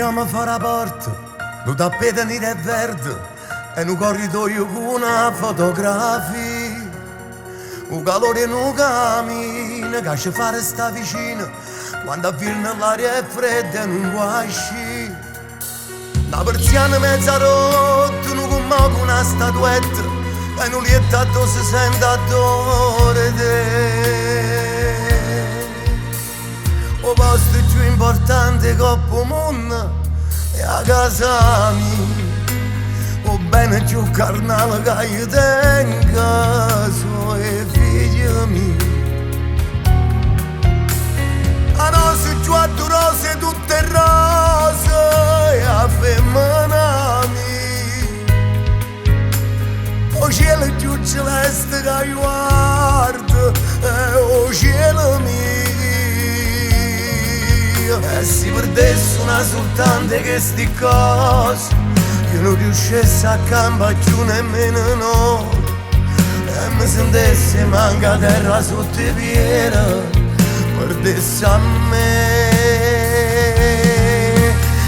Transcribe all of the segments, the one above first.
Cognome fuori 'a porta, nu tappeto niro e verde e nu corridoio cu una fotografia. 'O calore 'e nu camino ca ce fa restà vicino quando a vierno l'aria è fredda e nun vuò ascì. Na persiana mezza rotta, nu cummò cu na statuetta e nu lietto addò se sente addore 'e te. 'O posto cchiù importante 'ncopp' 'o munno è 'a casa mia. 'O bene cchiù carnale ca io tengo so' 'e figli miei. 'A rosa cchiù addurosa 'e tutte 'e rose è 'a femmena mia. 'O cielo cchiù celeste ca io guardo è 'o cielo mio. E si perdesse una soltanto 'e chesti cose, io nun riuscesse a campà cchiù nemmeno n'ora. E mi sentesse 'e mancà 'a terra sotto 'e piedi, perdesse a me.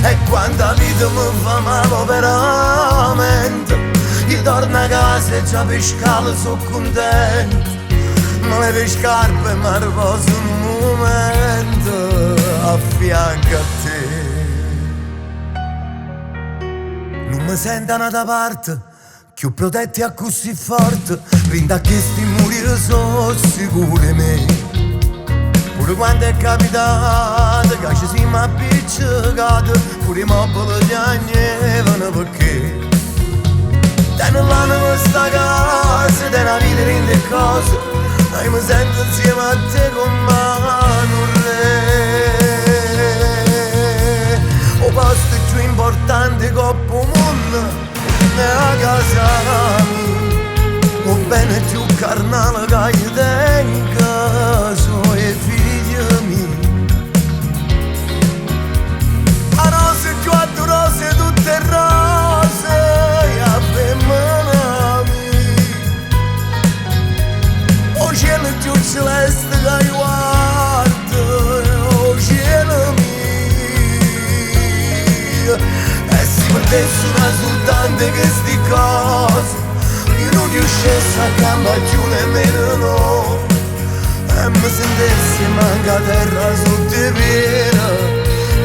E quando 'a vita mi fa male veramente, io torno a casa e già per scala sono contento. Mi levo 'e scarpe e mi riposo un momento a fianco a te. Nun mi sento 'a n'ata parte, cchiù protetto e accussì forte, dint' a chesti mura so' sicuro 'e me. Pure quando è capitato che ci siamo appiccicati, pure i mobili piagnevano perché Tene l'anima sta casa, tene 'a vita dint' 'e cose, e io mi sento insieme a te come nu re. 'O posto cchiù importante 'ncopp' 'o munno è 'a casa mia. 'O bene cchiù carnale ca io tengo so' 'e figli miei. 'A rosa cchiù addurosa 'e tutte 'e rose è 'a femmena mia. 'O cielo cchiù celeste ca io guardo è 'o cielo mio. E si perdesse una soltanto 'e chesti cose, io nun riuscesse a campà cchiù nemmeno n'ora. E mi sentesse 'e mancà 'a terra sotto 'e piedi,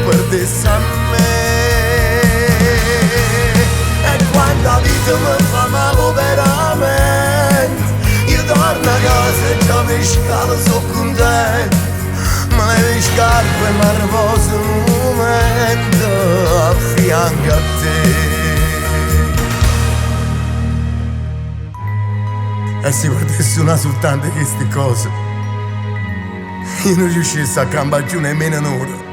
perdesse a me. E quando 'a vita mi fa male veramente, io torno a casa e già per scala sono contento. Mi levo 'e scarpe e mi riposo un momento a fianco a te. E si perdesse una soltanto 'e chesti cose, io nun riuscesse a campà cchiù nemmeno n'ora.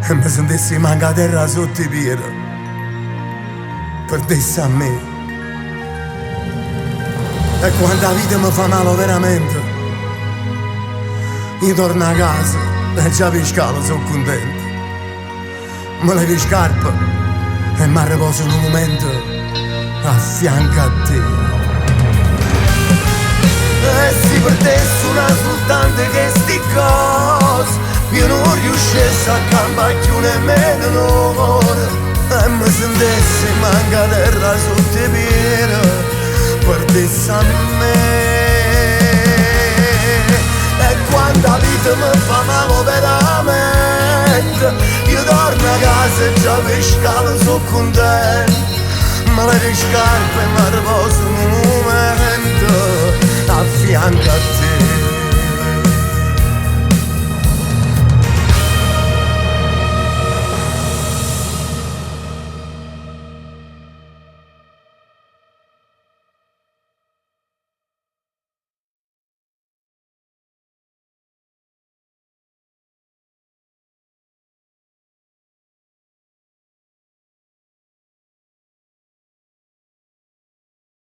E mi sentesse 'e mancà 'a terra sotto 'e piedi, perdesse a me. E quando 'a vita mi fa male veramente, io torno a casa e già per scala sono contento. Mi levo 'e scarpe e mi riposo un momento a fianco a te. E si perdesse una soltanto 'e chesti cose, io non riuscesse a campà cchiù nemmeno n'ora. E mi sentesse 'e mancà 'a terra sotto 'e piedi, perdesse a me. E quando 'a vita mi fa male veramente, io torno a casa e già per scala sono contento. Mi levo 'e scarpe e mi riposo un momento a fianco a te.